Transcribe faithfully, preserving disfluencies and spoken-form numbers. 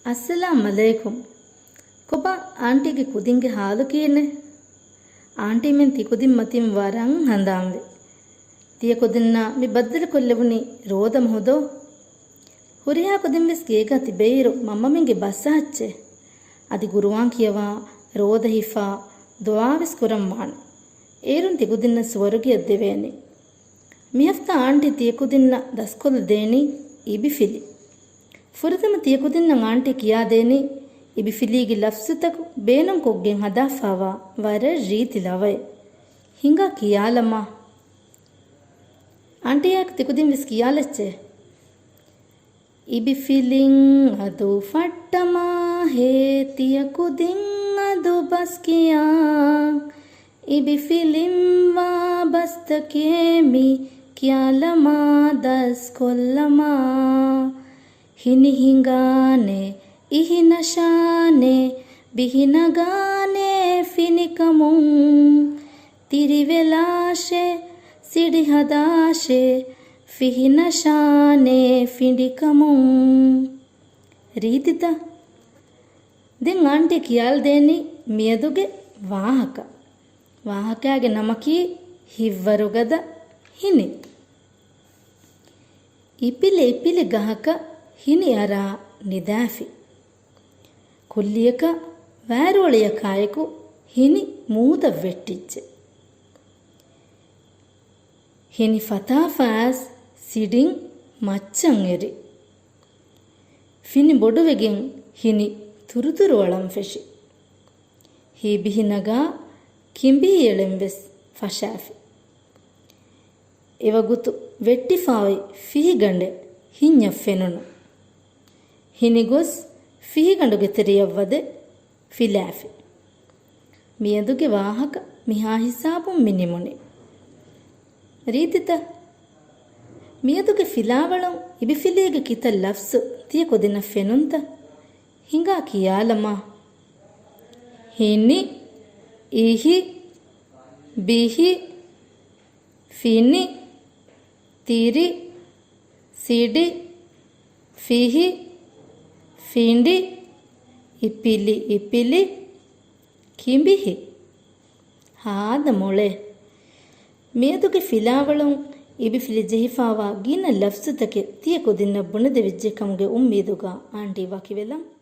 އައްސަލާމް އަލައިކުމް. ކޮބާ އާންޓީގެ ކުދިންގެ ހާލު ކިހިނެއް؟ އާންޓީމެން ތިކުދިން މަތިން ވަރަށް ހަނދާންވޭ. ތިޔަ ކުދިންނާ މި ބައްދަލުކޮށްލެވުނީ ރޯދަ މަހުދޯ؟ ހުރިހާ ކުދިން ވެސް ގޭގަ ތިބޭއިރު މަންމަމެންގެ ބަސްއަހައްޗޭ. އަދި ގުރުއާން ކިޔަވާ، ރޯދަ ހިފާ، ދުޢާވެސް ކުރަން ވާނެ. އޭރުން ތިކުދިންނަށް ސުވަރުގެއަށް ދެވޭނެ. މިހަފްތާ އާންޓީ ތިޔަކުދިންނަށް ދަސްކޮށްލަ ދޭނީ އިބިފިލި. ފުރަތަމަ ތިޔަކުދިންނަށް އާންޓީ ކިޔާދޭނީ އިބިފިލީގެ ލަފްޒުތަކު ބޭނުންކޮށްގެން ހަދާފާވާ ވަރަށް ރީތި ލަވައެއް. ހިނގާ ކިޔާލަމާ. އާންޓީއާއެކު ތިކުދިން ވެސް ކިޔާލައްޗޭ. އިބިފިލިން އަދު ފައްޓަމާ ހޭ ތިޔަކުދިން އަދު ބަސް ކިޔާ. އިބިފިލިން ވާ ބަސްތަކޭ މި ކިޔާލަމާ ދަސްކޮށްލަމާ. ހިނި ހިނގާނެ، އިހި ނަށާނެ، ބިހި ނަގާނެ ފިނިކަމުން. ތިރިވެލާށޭ، ސިޑި ހަދާށޭ، ފިހި ނަށާނެ ފިނޑިކަމުން. ރީތިތަ؟ ދެން އާންޓީ ކިޔާލަދޭނީ މިއަދުގެ ވާހަކަ. ވާހަކައިގެ ނަމަކީ ހިތްވަރުގަދަ ހިނި. އިޕިލި އިޕިލި ގަހަކަށް ހިނި އަރާ ނިދާފި. ކުއްލިއަކަށް ވާރޯޅިއަކާއެކު ހިނި މޫދަށް ވެއްޓިއްޖެ. ހިނި ފަތާފާސް ސިޑިން މައްޗަށް އެރި. ފިނި ބޮޑުވެގެން ހިނި ތުރުތުރު އަޅަން ފެށި. ހިތް ބިހި ނަގާ ކިނބިހި އެޅެން ވެސް ފަށާފި. އެވަގުތު ވެއްޓިފާ އޮތް ފިހިގަނޑެއް ހިންޏަށް ފެނުނު. ހިނި ގޮސް ފިހިގަނޑުގެ ތެރެޔަށް ވަދެ ފިލާފި. މިއަދުގެ ވާހަކަ މިހާ ހިސާބުން މި ނިމުނީ. ރީތިތަ؟ މިއަދުގެ ފިލާވަޅުން އިބިފިލީގެ ކިތައް ލަފްޒު ތިޔަ ކުދިންނަށް ފެނުންތަ؟ ހިނގާ ކިޔާލަމާ. ހިނި، އިހި، ބިހި، ފިނި، ތިރި، ސިޑި، ފިހި، ފިނޑި، އިޕިލި އިޕިލި، ކިނބިހި. ހާދަ މޮޅޭ. މިއަދުގެ ފިލާވަޅުން އިބިފިލި ޖެހިފާވާ ގިނަ ލަފްޒުތަކެއް ތިޔަ ކުދިންނަށް ބުނެދެވިއްޖެ ކަމުގެ އުއްމީދުގަ އާންޓީ ވަކިވެލަން.